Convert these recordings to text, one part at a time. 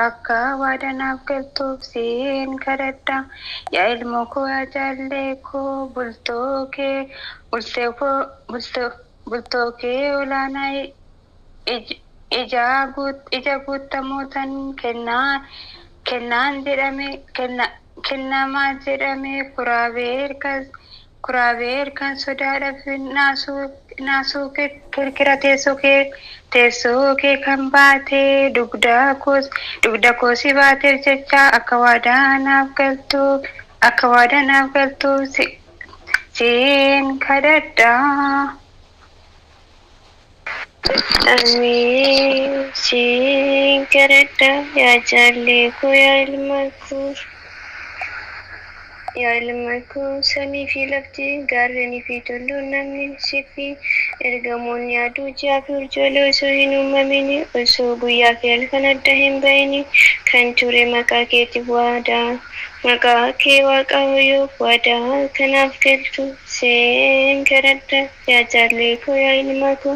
Akka waadaa naaf galtuuf siin kadhadha. Yaa ilma koo, yaa jaallee koo, bultoo kee olaanaa ija guutamootaan kennamaa jedhame, Kuraabeel kan sodaadhaaf naasuu kirkira teessoo kee kan baate, dugda koo si baateef jecha akka waadaa naaf galtuuf siin kadhadha. Amiin, siin kadhadha, yaa jaallee koo, yaa ilma koo. Yaa ilma koo, samii fi lafti, gaarrenii fi tulluun, namni si fi ergamoonni, aduu, ji'aa fi urjoolee osoo hin uumamin, osoo guyyaa fi halkan adda hin bahin kan ture, maqaa keetiif waadaa maqaa kee Waaqayyoof waadaa kanaaf galtu siin kadhadha. Yaa jaallee koo, yaa ilma koo,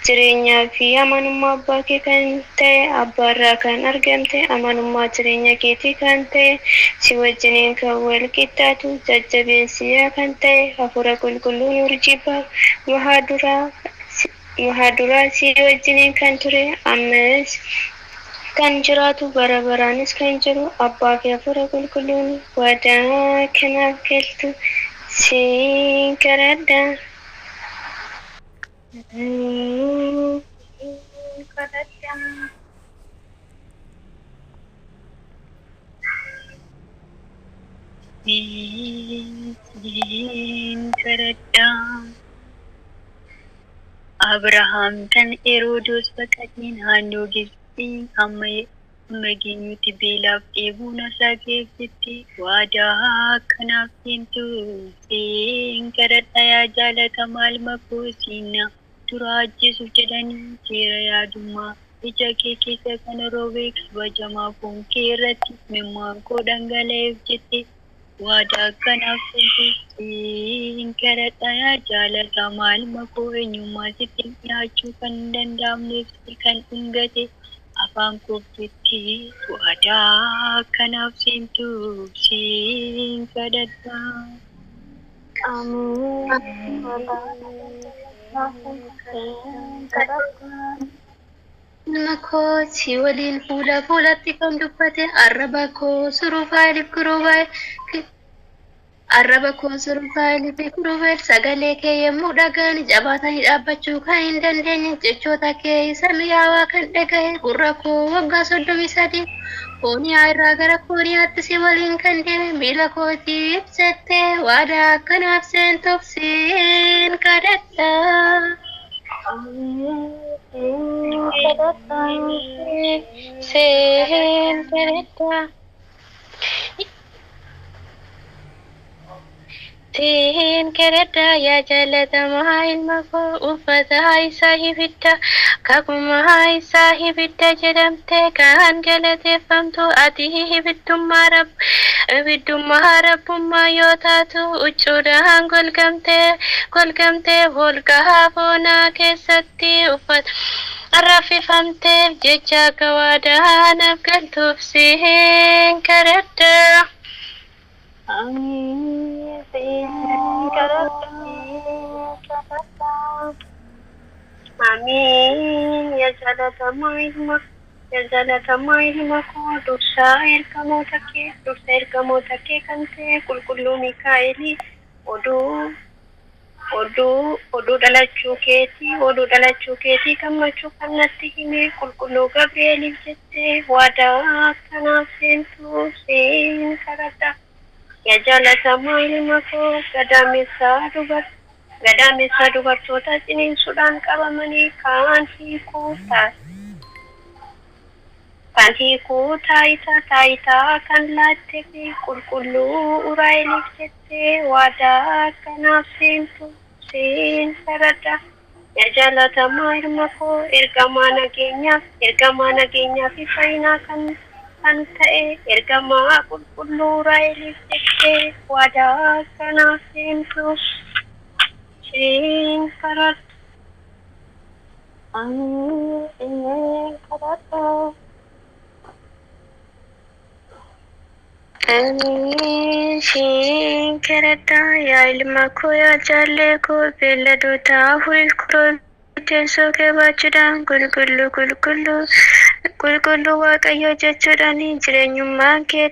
jireenyaa fi amanummaa abbaa kee kan ta'e, abbaarraa kan argamte, amanummaa jireenya keetii kan ta'e, si wajjiniin kan wal qixxaatu, jajjabeessiyaa kan ta'e, Hafuura Qulqulluun urjii bahaa duraa si wajjiniin kan ture, ammas kan jiraatu, bara baraanis kan jiru abbaa fi Hafuura Qulqulluun waadaa kanaaf galtu siin kadhadha. Siin kadhadha. Siin kadhadha. Abrahaam kan Heroodis baqatee naannoo Gibxii hamma geenyutti beelaaf dheebuun isaa ga'eef jettee waadaa akkanaaf seentu siin kadhadha. Yaa jaalatamaa ilma koo, siin dura ajjeesuuf jedhanii seera yaadummaa ija kee keessa kan roobee kabajamaa foon kee irratti imimmaan koo dhangala'eef jettee waadaa akkanaaf seentu siin kadhadha. Yaa jaalatamaa ilma koo, eenyummaa sitti dhiyaachuu kan hin danda'amneef si kan dhungate afaan koof jettee waadaa akkanaaf seentu siin kadhadha. Amiin. Ilma koo, si waliin fuula fuulatti kan dubbate, arraba koo Surufaayilii fi Kirubeel sagalee kee yommuu dhaga'an jabaatanii dhaabbachuu kan hin dandeenye, jechoota kee isa mi'aawaa kan dhagahe gurra koo, waggaa 33 kooniyaa irraa gara kooniyaatti si waliin kan deeme miila kootiif jettee waadaa akkanaaf seentuuf siin kadhadha. Siin kadhadha. Siin kadhadha. Siin kadhadha, yaa jaalatamaa ilma koo, uffata isaa ibidda, kakumaa isaa ibidda jedhamte kan galateeffamtu, ati ibiddummaa rabbummaa yoo taatu huccuudhaan golgamtee holqa foonaa keessatti uffata raffifamteef jecha akka waadaa naaf galtuuf siin kadhadha. Amiin. Siin kadhadha. Amiin. Yaa jaalatamaa ilma koo, dursaa ergamoota kee kan ta'e qulqulluu Mikaa'elii, oduu dhalachuu keetii gammachuu kan natti hime qulqulluu Gabri'eeliif jettee waadaa akkanaaf seentu siin kadhadha. Yaa jaalatamaa ilma koo, gadaamessa dubartoota ciniinsuudhaan qabamanii kan hiikuu taayitaa kan laattee fi qulqulluu Uraa'eliif jettee waadaa akkanaaf seentu siin kadhadha. Yaa jaalatamaa ilma koo, ergamaa nageenyaa fi fayyinaa kan ta'e ergamaa qulqulluu Uraa'eliif jettee waadaa akkanaaf seentu siin kadhadha. Amiin, kadhadha. Amiin siin kadhadha yaa ilma koo yaa jaallee koo beelladoota afuriif koromii teessoo kee baachuudhaan qulqulluu qulqulluu qulqulluu Waaqayyoo jechuudhaan jireenyummaa kee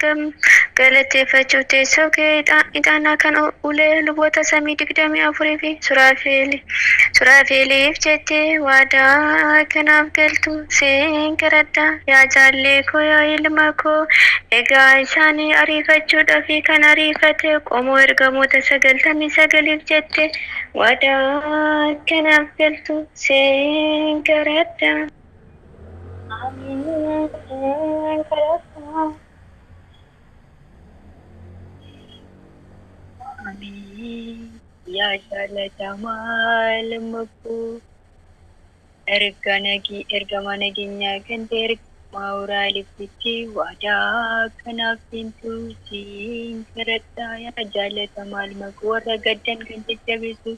galateeffachuuf teessoo kee ixaanaa kan ulee luboota samii 24 fi suraafeeliif jettee waadaa kanaaf galtu siin kadhadha yaa jaallee koo yaa ilma koo. Egaa isaanii ariifachuudhaaf kan ariifate qomoo ergamoota 99f jette waadaa kanaaf galtu siin kadhadha. Amiin siin kadhadha. Amiin. Yaa jaalatamaa ilma koo ergama nageenyaa kan ta'e ergamaa uraaliif jettee waadaa kanaaf seentu siin kadhadha. Yaa jaalatamaa ilma koo warra gaddan kan jajjabeessu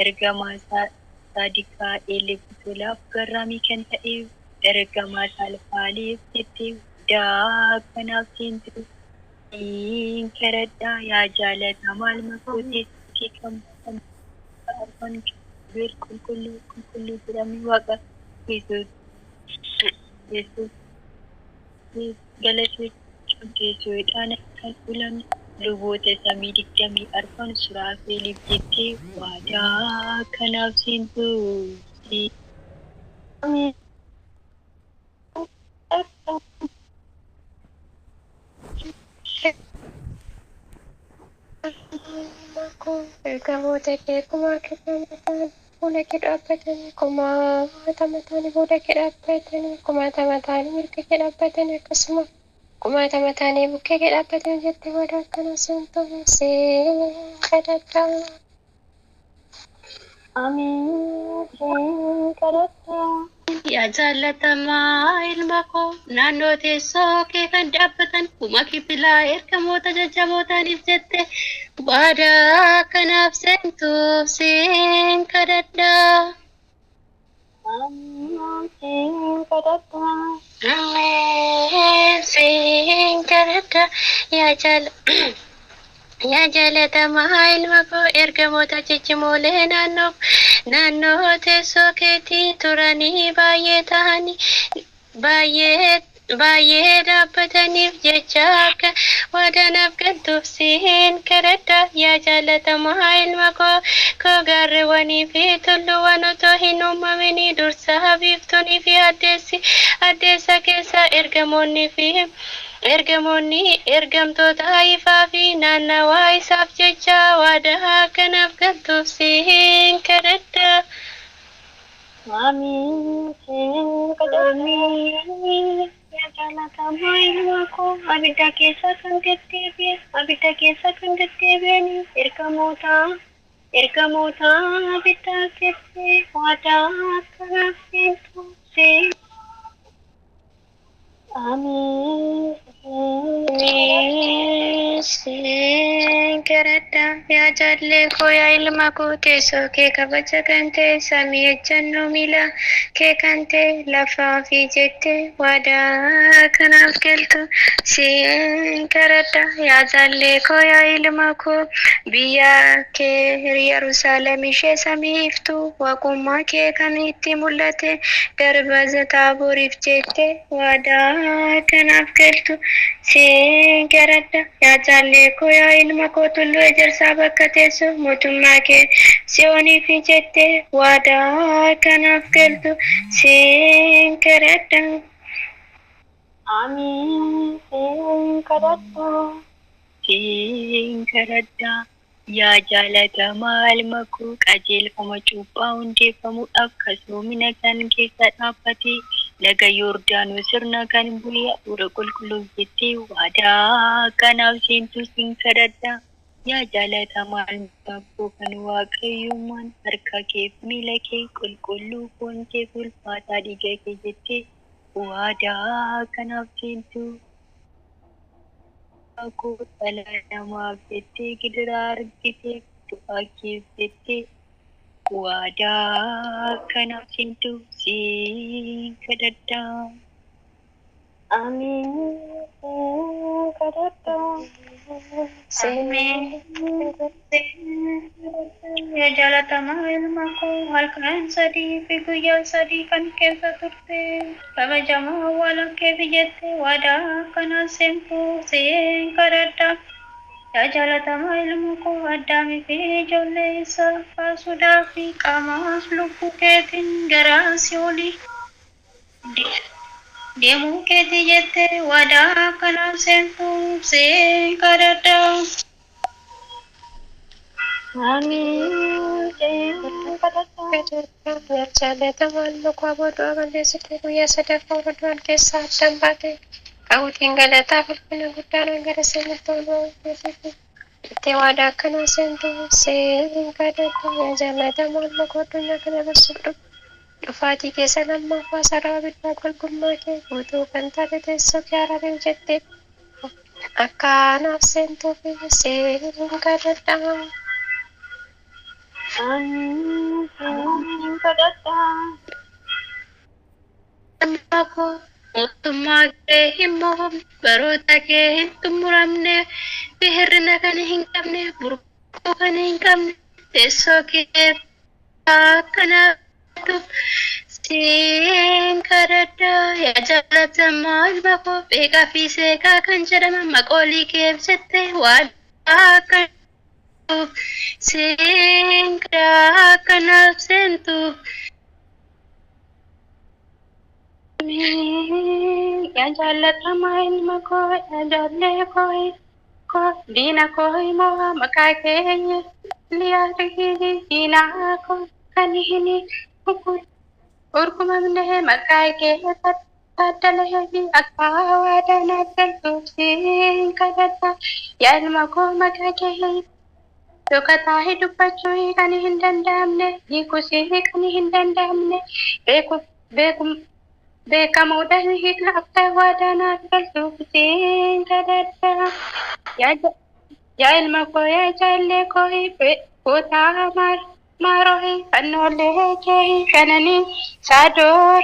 ergamaa saadiqaa eeliif tolaaf garraamii kan ta'e ergamaa salfaaliif jettee waadaa kanaaf seentu siin kadhadha. Yaa jaalatamaa ilma koo teessoo kee kan arfan kiruubeel qulqulluu qulqulluu jedhamee waaqa Yesuus galateeffachuun teessoo ixaana kan ulan luboota samii 24 suraafeeliif jettee waadaa kanaaf seentu siin Amiin. Ergamoota kee kumaa kennaa fuula kee dhaabbatanii kumaatama ta'anii booda kee dhaabbatanii kumaatama ta'anii mirga kee dhaabbatanii akkasuma kumaatama ta'anii bukkee kee dhaabbatanii jettee waadaa akkana seentu siin kadhadha. Amiin siin kadhadha. Yaa jaalatamaa ilma koo naannoo teessoo kee kan dhaabbatan kuma kibilaa ergamoota jajjabootaaniif jette waadaa kanaaf seentuuf siin kadhadha. Amiin siin kadhadha. Amiin siin kadhadha. Yaa jaal Yaa jaalatamaa ilma koo ergamoota ciccimoolee naannoo teessoo keetii turanii baay'ee ta'anii baay'ee baay'ee dhaabbataniif jecha akka waadaanaaf galtuuf siin kadhadha. Yaa jaalatamaa ilma koo gaarreewwanii fi tulluuwwan otoo hin uumaminii dursaa biiftuunii fi addeessi addeessa keessa ergamoonni fi ergamoonni ergamtoota ifaa fi naannawaa isaaf jecha waadaa kanaaf galtuuf siin kadhadha. Amiin siin kadhadha. Amiin. Yaa jaalatamaa ilma koo abidda keessa kan deddeebi'e abidda keessa kan deddeebi'an ergamoota abiddaa jettee waadaa kanaaf seentu siin. Amiin. Siin kadhadha. Yaa jaallee koo yaa ilma koo teessoo kee kabaja kan ta'e samii ejjennoo miila kee kan ta'e lafaa fi jettee waadaa kanaaf galtu siin kadhadha. Yaa jaallee koo yaa ilma koo biyya kee Yerusaalem ishee samii iftu waaqummaa kee kan itti mul'ate darba taaboriif jettee waadaa kanaaf galtu siin kadhadha. Yaa jaallee koo yaa ilma koo tulluu ejersaa bakka teessu mootummaa kee si'ooniif jettee waadaa kanaaf galtu siin kadhadha. Amiin siin kadhadha. Siin kadhadha. Yaa jaalatamaa ilma koo qajeelfama cuuphaa hundeeffamuudhaaf kasoomina kan keessa dhaabbate laga Yoordaanos sirna kan bu'e hafuura qulqulluuf jettee waadaa kanaaf seentu siin kadhadha. Yaa jaalatamaa ilma koo kan waaqayyummaan harka kee fi miila kee qulqulluu foon kee fi ulfaataa dhiiga kee jettee waadaa kanaaf seentu koo dhala namaaf jettee gidiraa argiteef du'a keef jettee waadaa kanaaf seentu siin kadhadha. Amiin siin kadhadha. Ameen. Yaa jaalatamaa ilma koo halkan sadii fi guyyaa sadii kan keessa turte kabajamaa awwaala keef jette waadaa kana seentu seen kadhadha. Yaa jaalatamaa ilma koo Addaamii fi ijoollee isaa baasuudhaaf qaamaas lubbuu keetiin gara si'oolii deemuu keetii jette waadaa kana seentu seen kadhadha. Ameen. Jaalatamaa ilma koo du'a balleessitee guyyaa sadaffaa warra du'an keessaa addaan baate qabuutiin galataa fi ulfina guddaadhaan gara samiitti ol ba'uu keetiif itti waadaa akkanaa seentu seen kadhadha. Yaa jaalatamaa ilma koo addunyaa kana barsuuf dhufaatii keessa lammaffaa sarara biddaa golgummaa kee guutuu kan taate teessoo kee araariif jettee akka anaaf seentuuf seen kadhadha. Ameen. Kadhadha. Ilma koo mootummaa kee hin moofamne, baroota kee hin xumuramne, fi hir'ina kan hin qabne, burquu kan hin qabne, teessoo kee akkanaatu siin kadhadha. Yaa jaalatamaa ilma koo beekaa fi seeqaa kan jedhaman maqoolii keef jettee waadaa akkanaaf siin kadhadha akkanaaf seentuuf. Yaa jaalatamaa ilma koo, yaa jaallee koo, koo diina koo himoo maqaa kee diina koo kan hin urgumamne maqaa kee taaddalahee akka waadaa naaf galtuuf siin kadhadha. Yaa ilma koo maqaa kee dhokataa dubbachuu kan hin danda'amne, hiikus kan hin danda'amne, beeku beekamuudhaan hiika akka waadaa naaf galtuuf siin kadhadha. Yaa ilma koo yaa jaallee koo gootaa maaroo fannoolee kee shananii saadoor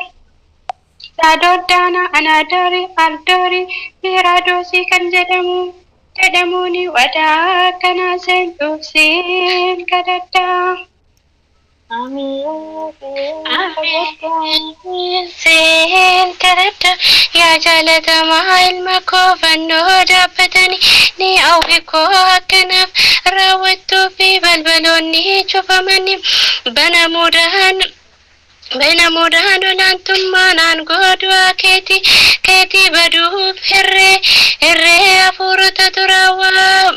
daana anaadoori aldoori fi kan jedhamu jedhamuun waadaa akkanaa seentuuf siin kadhadha. Ameen. Ameen. Seen kadhadha. Yaa jaalatamaa ilma koo fannoo dhaabbatanii ni hawwi koo akkanaaf raawwattuu fi balbaloonni cufamanii banamuudhaan olaantummaan aangoo du'aa keetii baduuf hirree hafuurota xuraawaa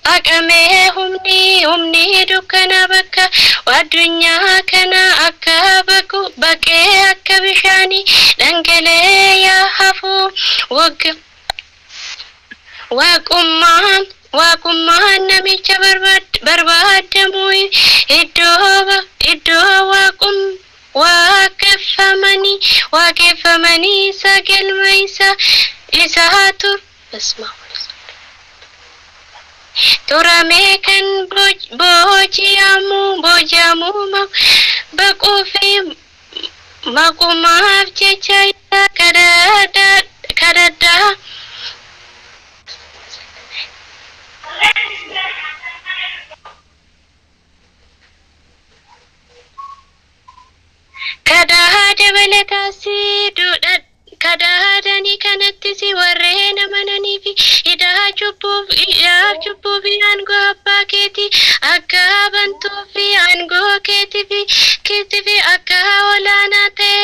haqamee humni dukkana bakka addunyaa kana akka baqu baqee akka bishaanii dhangala'ee yaa hafu waaqummaan namicha barbaadamu iddoo waaqeffamanii isa galma isaatu turamee kan booji'amu baquu fi maqumaaf jecha isa kadhadhaa. Kadhaa dabalataas kadhaadhanii kanattis warreen amananii fi hidhaa cubbuu fi aangoo abbaa keetii akka bantuu fi aangoo keetii fi akka olaanaa ta'e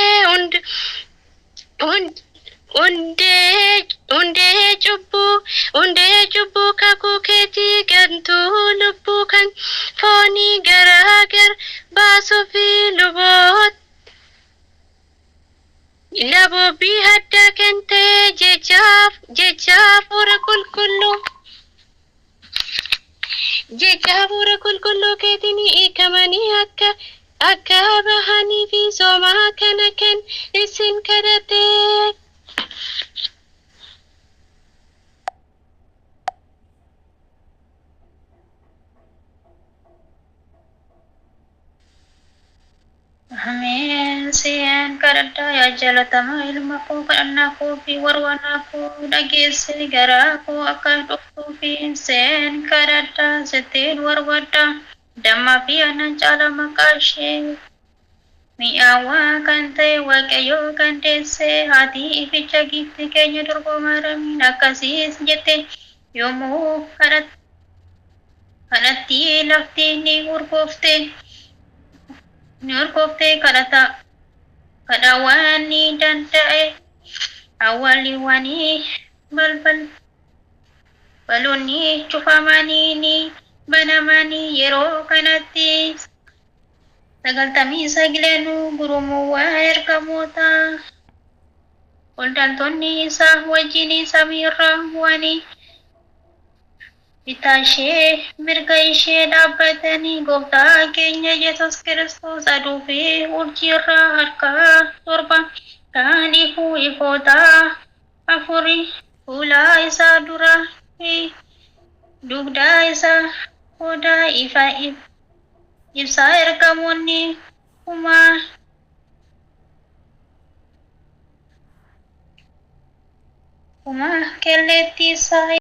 hundee cubbuu kakuu keetii gantuu lubbuu kan foonii garaa gar baasuu fi luboota laboobii addaa kan ta'e jecha hafuura qulqulluu keetiin hiikamanii akka bahanii fi sooma kana kan isin kadhate. Ameen. Seen kadhadha. kadhadha. Yaa jaalatamaa ilma koo, kadhannaa koo fi warwaannaa koo dhageesse, garaa koo akka dhuftuu fi seen kadhadha, sittiin warwadha. Dammaa fi aannan caala maqaa ishee mi'aawaa kan ta'e Waaqayyoo kan deesse haati ificha giiftii keenya Durboo Maariyaamiin akkasiis jette. Yommuu kadhatti lafti ni urgoofte, ni urgoofte. Kadhata kadhaawwan ni danda'e, awwaalliwwanii balbal baloonni cufamanii ni banamanii. Yeroo kanatti 99 gurmuuwwan ergamoota qondaaltonni isaa wajjin samiirra bu'anii bitaa ishee mirga ishee dhaabbatanii, gooftaa keenya Yesus Kiristoos aduu fi urjiirraa harka torba kan ifu ifoota afuri fuula isaa dura fi dugda isaa odaa ifa ibsaa, ergamoonni kuma kelleetti isaa